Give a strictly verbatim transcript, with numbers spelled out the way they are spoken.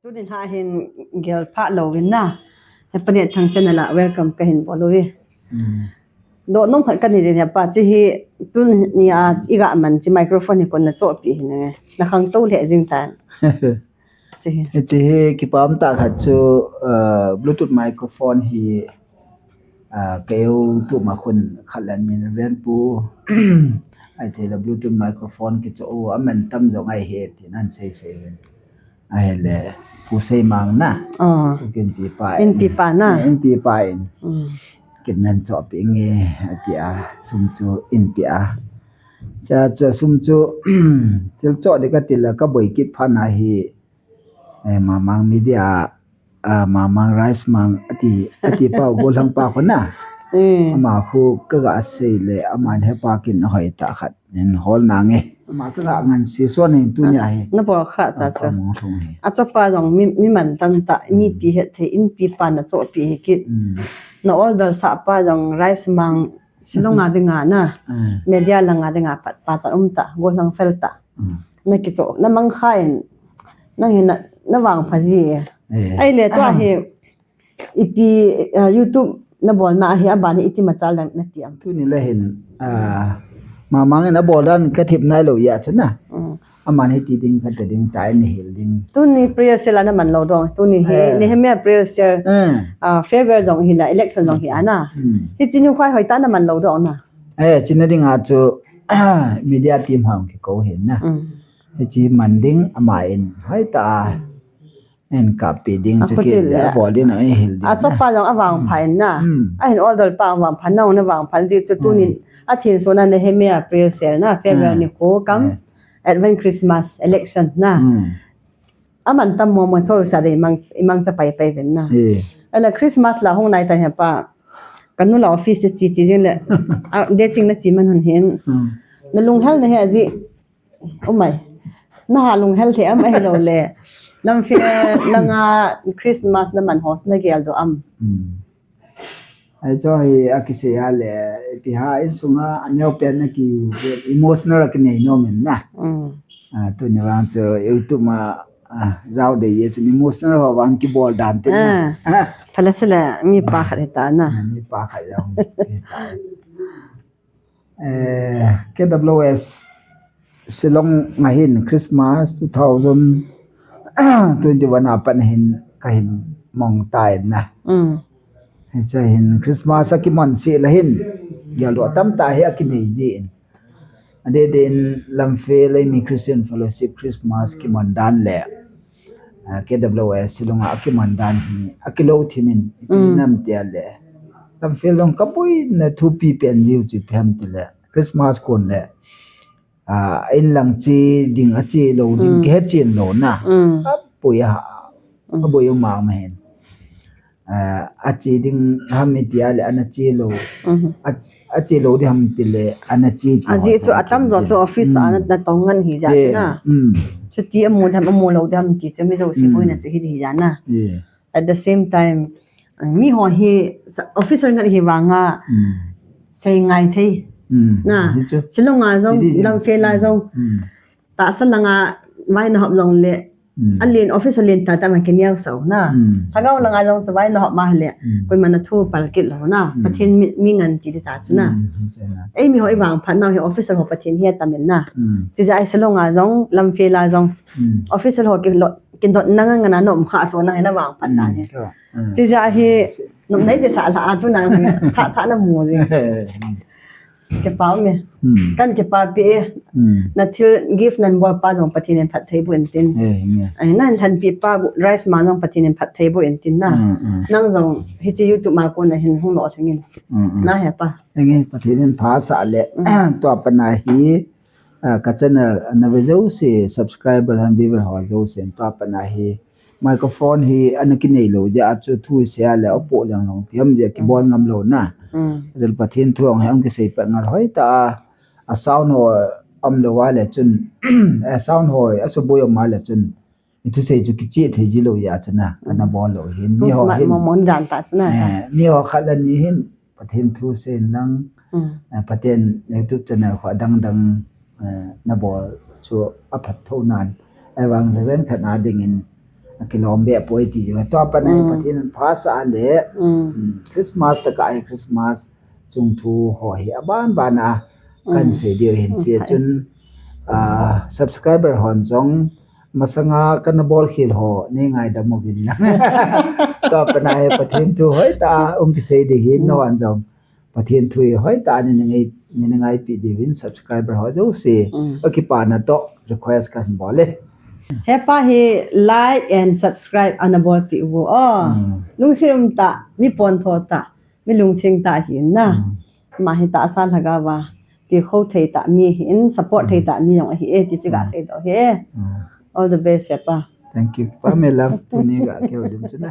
Tunin ha hin gel pha lo vin na. He pa ne thang channel a welcome kahin bol uve. Hmm. Doh nom khat kanei jin he pa chi hi tuni a iga man chi microphone hi kon na chohpi hi na nge. Na khangtou lheh jing tan. Chi hi. Chi hi kipah tah khat chu, uh, Bluetooth microphone hi, uh, keu tu ma khun khat la min ven pu. Ai thei la Bluetooth microphone kichoh u aman tam jong ahi tin asei sei vin. Ahile, Pu Seimang na. Ah. Pu Kinpi pa in. Inpi pa na. Eh, Inpi pa in. Mm. Kin nan chohpi nge, ati a, sum chu inpi a. Cha, cha sum chu, thil choh ding kati la, kaboi kit phat na hi, eh, Mamang Media, ah, Mamang Rice Mang, ati, ati pa, golhang pa khu na. Mm. Ama khu kaga sei le, aman he pa kin hoi tah khat. Nin hol nange. Ama kaga ngan si suan in tunia hi. Na bol kha ta chu. Ka mong thung hi. Achopa jong mi, mi man tam tah, mipi het thei, Inpi pa na chohpi hi kit. Mm. Na order sah pa jong Rice Mang Shillong a dinga na. Mm. Media langa dinga pat pa chan um tah, golhang fel tah. Mm. Na kichoh, na mang kha in, na hi na, na vangpha ji. Eh. Ahile tua hi, Ipi, ah, YouTube na bol na hi aban hi iti machal dan na ti am. Tuni le hin, ah, Mamang in abol dan ka thip nai lo ya chu na. Mm. Aman hi ti ding ka ti ding ta in hil ding. Tuni prayer cell ana man lo dong. Tuni hi, eh, Nehemiah prayer cell, eh, ah, farewell jong hi la, election jong hi ana. Mm. Hi chi ni khoi hoi ta na man lo dong na. Eh, chi na ding a chu, media team hong ki ko hin na. Mm. Hi chi man ding ama in hoi ta. En kapi ding chu kit le, abol ding na, eh, hil ding. Achopa jong avangpha in na. Mm. Ahin order pa avangpha, na vangpha ji chu tunin, mm, athin suna Nehemiah prayer cell na, farewell, mm, ni khu kam, eh, Advent Christmas election na. Mm. Aman tam mo mo cho sa de mang, mang cha pai pai ven na. Eh. Ala Christmas la hung nai ta he pa. Kanu la office chi chi jing le, ah, dating na chi man hun hin. Mm. Na lunghel na he ji. Oh my. Na ha lunghel the am ahi lo le. Lamfel langa Christmas na man ho na gel do am. Hmm. Ai cho hi a kisei a le, ipi ha insunga aneo pen na ki emotional a kinei nom in na. Hmm. Ah, tuni vang chu YouTube ma, ah, jao de ye chu emotional ho vang kibol dan te na. Ah. Ah. Phala sila mi pa khat ta na. Ah, mi pa khat ya. Eh, K W S Shillong a hin Christmas two thousand twenty-one a pat hin kahin mong tai na. Mm. Hiche hin Christmas a kimon se la hin. Gel do tam ta hi a kinei ji in. Ade din Lamfel Eimi Christian Fellowship Christmas kimon dan le. Ah, K W S Shillong a kiman dan hi, akilou thim in, ipi, mm, nam tia le. Lamfel jong kaboina thupi pen jiu chu ipi ham ti le. Christmas kon le. Ah, in lang chi ding achi lou ding, mm, kihe chin lou na. Mm. Aboi a, mm, aboi u ma ma hin. Ah, achi ding ham itia le ana chi lou. Mhm. A, achi lou ding ham ti le ana chi ti. Ajeh chu atam jo chu office a na, mm, na tong ngan hi ja, eh, chu na. Mm. Chuti amu dam amu lou dam ti chu mi jo si, mm, boina chu hi di hi ja na. Eh. At the same time, ah, mi ho hi sa, officer ngat hi vanga, mm, sei ngai thei. Mm. Na. Hi chu. Shillong a jong, ti di jing. Lamfel a jong. Mm. Tahsa langa vai na hop jong le. Mm. Alen office alen ta ta ma kiniau sau na. Mm. Lhagao langa jong chu vai na hop ma le. Mm. Koima na thu pal kit lou na. Mm. Pathen mi, mi ngan ti di ta chu na. Mm. Hi chu na. Eimi ho i vangphat nau hi officer ho Pathen hi atam in na. Mm. Chija i Shillong a jong, Lamfel a jong. Mm. Officer ho ki lo, ki dot na ngan ngan na nom kha chu na hi na vangphat na hi. Mm. Chija hi, nom nai te sa la a tu na hi. Tha, tha na mu ji. Kipa um e. Hmm. Kan kipa pi e. Hmm. Na thil gift nan bol pa jong Pathen in phatthei boh in tin. Eh, nge. Ai, nan lhanpi pa gu-, Rice Ma jong Pathen in phatthei boh in tin na. Hmm, hmm. Nang jong hiche YouTube ma kon a hin hung lou lhing in. Hmm, hmm. Na he pa. Nge, Pathen in pha sah le. Hmm. Tua pat na hi, ah, ka channel na ve jouse, subscriber ham viewer ho jouse, tua pat na hi. Microphone hi ana kinei lou jeh a chu thu hi sei a le apoh leng lou, ipi ham jeh a kibol ngam lou na. Mm. Ajeh Pathen thu hong hi hung kisei pet ngal hoi ta a, a sound ho um lou a le chun, eh, sound ho a suboi um a le chun, i thusei chu kichih thei ji lou jeh a chu na, kana bol lou hin. Mi ho hin, eh, mi ho khat le ni hin, Pathen thu sei in lang, mm, eh, Pathen YouTube channel kho adang dang, eh, na bol chu aphat tho nan. Ahivang Reverend khat na ding in, Akilom be poi ti jo. Tua pana hi Pathen in pha sah le. Christmas tah a hi Christmas chungthu ho hi aban ban a kan sei diu hin sia chun, subscriber hon jong masanga kana bol khel ho nei ngaidam uvin lang. Tua pana hi Pathen thu hoitah a hung kisei ding hin, nahon jong Pathen thu hi hoitah a nei ngaipi diuvin subscriber ho jouse akipana toh request kahin bol e. Hepa hi like and subscribe ana bolpeh uvo. Lungset umtah, mi pontho tah, mi lungtheng tah ahin na. Ama hi tahsa lhagao a tilkhou thei tah mi ahin, support thei tah mi jong ahi e ti chu gaseidoh e. All the best hepa. Thank you. Kipa me lam, tuni ga kihoulim chu na.